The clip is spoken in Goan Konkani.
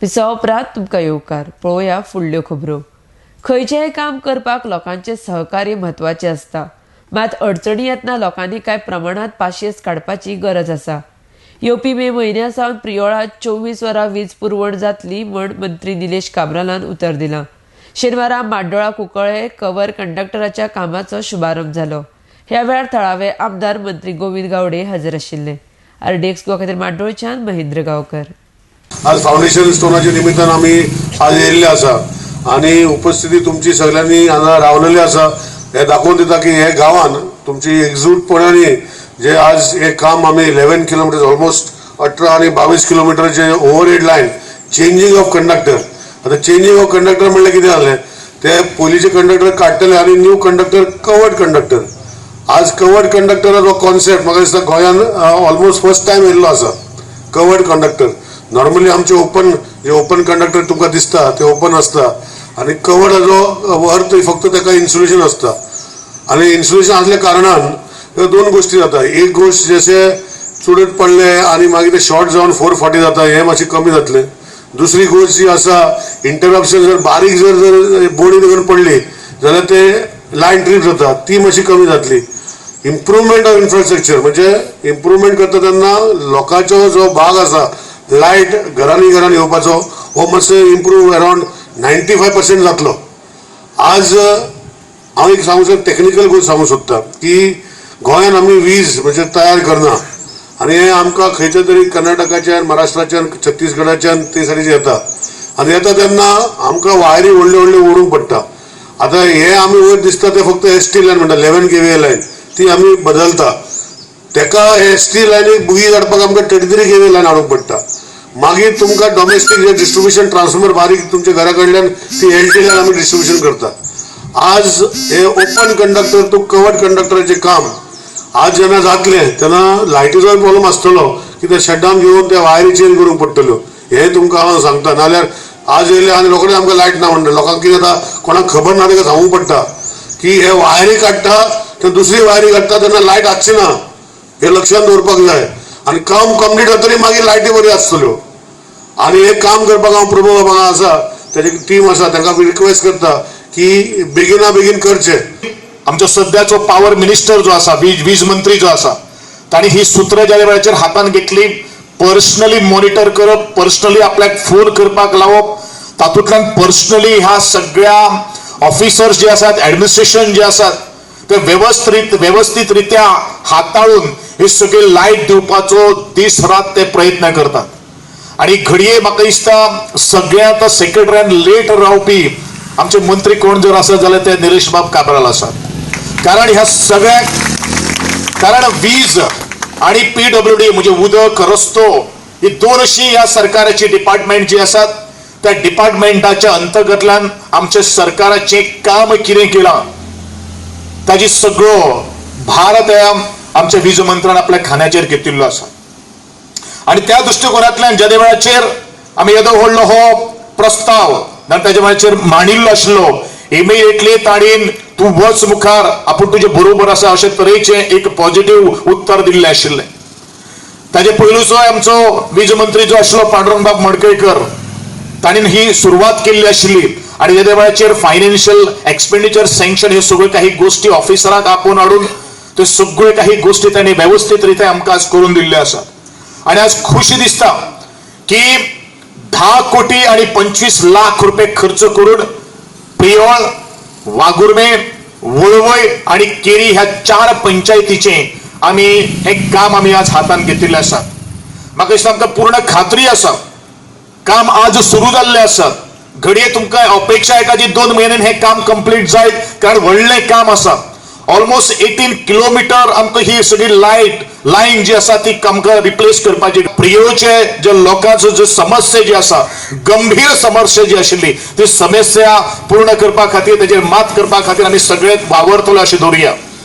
विसवा उपरांत तुमकां येवकार. पळोवया फुडल्यो खबरो. खंयचेंय काम करपाक लोकांचें सहकार्य म्हत्वाचें आसता, मात अडचणी येतना लोकांनी कांय प्रमाणांत पाशेस काडपाची गरज आसा. येवपी मे म्हयन्या सावन प्रियोळांत 24 वरां वीज पुरवण जातली म्हण मंत्री निलेश काब्रालान उतर दिलां. शेनवारा माड्डोळा कुंकळे कवर कंडक्टराच्या कामाचो शुभारंभ जालो. ह्या वेळार थळावे आमदार मंत्री गोविंद गावडे हजर आशिल्ले. आरडीएक्स गोवा खातीर माड्डोळच्यान महेंद्र गांवकर. आज फावंडेशन स्टोनाच्या निमित्तान आमी आज येयल्ले आसा आनी उपस्थिती तुमची सगळ्यांनी हांगा रावलेली आसा. हे दाखोवन दिता की हे गांवान तुमची एकजूटपणाने जे आज हे काम आमी 11 किलोमिटर ऑलमोस्ट 18 आनी 22 किलोमिटरचे overhead line changing of conductor. आतां चेंजींग ऑफ कंडक्टर म्हणल्यार कितें जालें, ते पयलींचे कंडक्टर काडटले आनी न्यू कंडक्टर कवर्ड कंडक्टर. आज कवर्ड कंडक्टराचो कॉन्सेप्ट म्हाका दिसता गोंयान ऑलमोस्ट फर्स्ट टायम येयल्लो आसा. कवर्ड कंडक्टर नॉर्मली आमचे ओपन जे ओपन कंडक्टर तुमकां दिसता ते ओपन आसता आनी कवर्डाचो अर्थ फक्त ताका इन्सुलेशन आसता आनी इन्सुलेशन आसल्या कारणान दोन गोश्टी जाता. एक गोश्ट जशें चुडत पडले आनी मागीर ते शॉर्ट जावन 440 जाता, हें मातशें कमी जातलें. दुसरी गोश्ट जी आसा, इंटरप्शन जर बारीक जर जर बोडी धरून पडली जाल्यार ते लायन ट्रीप जाता, ती मातशी कमी जातली. इम्प्रुवमेंट ऑफ इन्फ्रास्ट्रक्चर म्हणजे इम्प्रुवमेंट करता तेन्ना लोकांचो जो भाग आसा लायट घरांनी घरांनी येवपाचो हो मातसो इम्प्रूव अरावंड 95% जातलो. आज हांव एक सांगू शकता, टॅक्निकल गोश्ट सांगू सोदता की गोंयान आमी वीज म्हणजे तयार करना आनी हें आमकां खंयच्या तरी कर्नाटकाच्यान, महाराष्ट्राच्यान, छत्तीसगडाच्यान ते सायडीन येता आनी येता तेन्ना आमकां वायरी व्हडल्यो व्हडल्यो ओडूंक पडटा. आतां हे आमी वयर दिसता ते फक्त एस टी लायन म्हणटा, 11 केवी लायन, ती आमी बदलता. तेका एस टी लायनीक बुगी काडपाक आमकां 33 केवी लायन हाडूंक पडटा. मागीर तुमकां डॉमेस्टीक जे डिस्ट्रिब्युशन ट्रान्सफॉर्मर बारीक तुमच्या घरा कडल्यान ती एल टी लायन आमी डिस्ट्रिब्युशन करता. आज हे ओपन कंडक्टर टू कवर्ड कंडक्टराचें काम आज जेन्ना जातलें तेन्ना लायटीचो प्रॉब्लम आसतलो की ते शटडावन घेवन ते वायरी चेंज करूंक पडटल्यो. हें तुमकां हांव सांगता. नाल्यार आज येयले आनी रोखडे आमकां लायट ना म्हणटा. लोकांक कितें जाता, कोणाक खबर ना, ताका सांगूंक पडटा की हे वायरी काडटा ते दुसरी वायरी काडटा तेन्ना लायट आसची ना, हे लक्षात दवरपाक जाय. आनी काम कंप्लीट जातरी मागीर लायटी बरी आसतल्यो. आनी हे काम करपाक हांव प्रभू बाबा आसा, तेजी टीम आसा, तांकां रिक्वेस्ट करता की बेगिना बेगीन करचें. आमचो सद्याचो पावर मिनिस्टर जो आसा, वीज मंत्री जो आसा, तांणी ही सुत्रां ज्या वेळाचेर हातान घेतली, पर्सनली मॉनिटर करप, पर्सनली आपल्याक फोन करपाक लावप, तातूंतल्यान पर्सनली ह्या सगळ्या ऑफिसर्स जे आसात, ऍडमिनिस्ट्रेशन जे आसात, ते व्यवस्थित रित्या हाताळून ही सगळी लायट दिवपाचो दीस रात ते प्रयत्न करतात. आणि घडये म्हाका दिसता सगळ्यांत सेक्रेटरीन लेट रावपी आमचे मंत्री कोण जर आसत जाल्यार ते निलेश बाब काब्राल आसात. कारण ह्या सगळ्याक, कारण वीज आणि पीडब्ल्यूडी म्हणजे उदक, रस्तो ही दोन अशी ह्या सरकाराची डिपार्टमेंट जी आसात, त्या डिपार्टमेंटाच्या अंतर्गतल्यान आमच्या सरकाराचें काम कितें केलां ताजी सगळो भार त्या आमच्या वीज मंत्र्यान आपल्या खांद्याचेर घेतिल्लो आसा. आणि त्या दृश्टिकोनांतल्यान ज्या वेळाचेर आमी येदो व्हडलो हो प्रस्ताव ताच्या वेळाचेर मांडिल्लो आशिल्लो, इमिडिएटली ताणेन तूं वच मुखार, आपूण तुजे बरोबर आसा अशे तरेचें एक पॉझिटिव्ह उत्तर दिल्लें आशिल्लें. ताजे पयलूचो आमचो वीज मंत्री जो आशिल्लो पांडुरंगबाब मडकयकर, ताणें ही सुरवात केल्ली आशिल्ली. आणि त्या वेळाचेर फायनान्शियल एक्सपेंडिचर सँक्शन हे सगळ्यो काही गोष्टी ऑफिसराक आपोवन हाडून त्यो सगळ्यो काही गोष्टी तांणी वेवस्थीत रित्या आमकां आज करून दिल्ल्यो आसात. आणि आज खुशी दिसता की 10 कोटी आणि 25 लाख रुपये खर्च करून प्रियोळ, वाघुर्मे, वळवय आणि केरी ह्या 4 पंचायतीचे आमी हे काम आमी आज हातान घेतिल्लें आसा. म्हाका दिसता आमकां पूर्ण खात्री आसा, काम आज सुरू जाल्लें आसा. घडये तुमकां अपेक्षा एकाची 2 म्हयन्यान हें काम कंप्लीट जायत, कारण व्हडलें काम आसा. ऑलमोस्ट 18 किलोमिटर आमकां ही सगळी लायट लायन जी आसा ती आमकां रिप्लेस करपाची. प्रियोचे जे लोकांचो जो समस्या जी आसा, गंभीर समस्या जी आशिल्ली, ती समस्या पूर्ण करपा खातीर, तेजेर मात करपा खातीर आमी सगळे वावरतले अशें दवरुया.